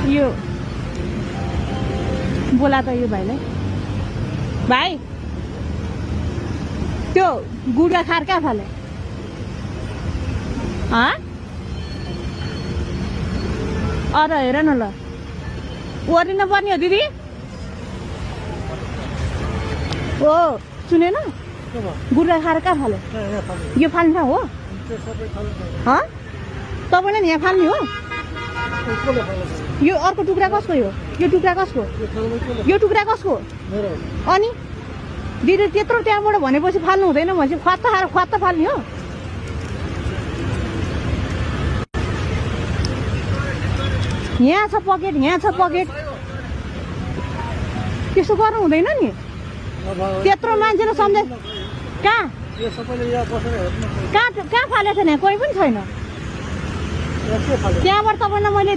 यो बोला त यो भाइलाई भाइ त्यो गुडा खार कहाँ फाले अरे हेर न ल ओरिन पर्ने हो दिदी ओ सुनेन गुडा खार कहाँ फाले यो फाल्ने ठाउँ हो तपाईँले नि यहाँ फाल्ने हो यो अर्को टुक्रा कसको यो टुक्रा कसको यो टुक्रा कसको अनि दिदी त्यत्रो त्यहाँबाट भनेपछि फाल्नु हुँदैन भनेपछि ख्वात्त फाल्ने हो यहाँ छ पकेट त्यस्तो गर्नु हुँदैन नि त्यत्रो मान्छेले सम्झे कहाँ फालेको छैन कोही पनि छैन त्यहाँबाट तपाईँलाई मैले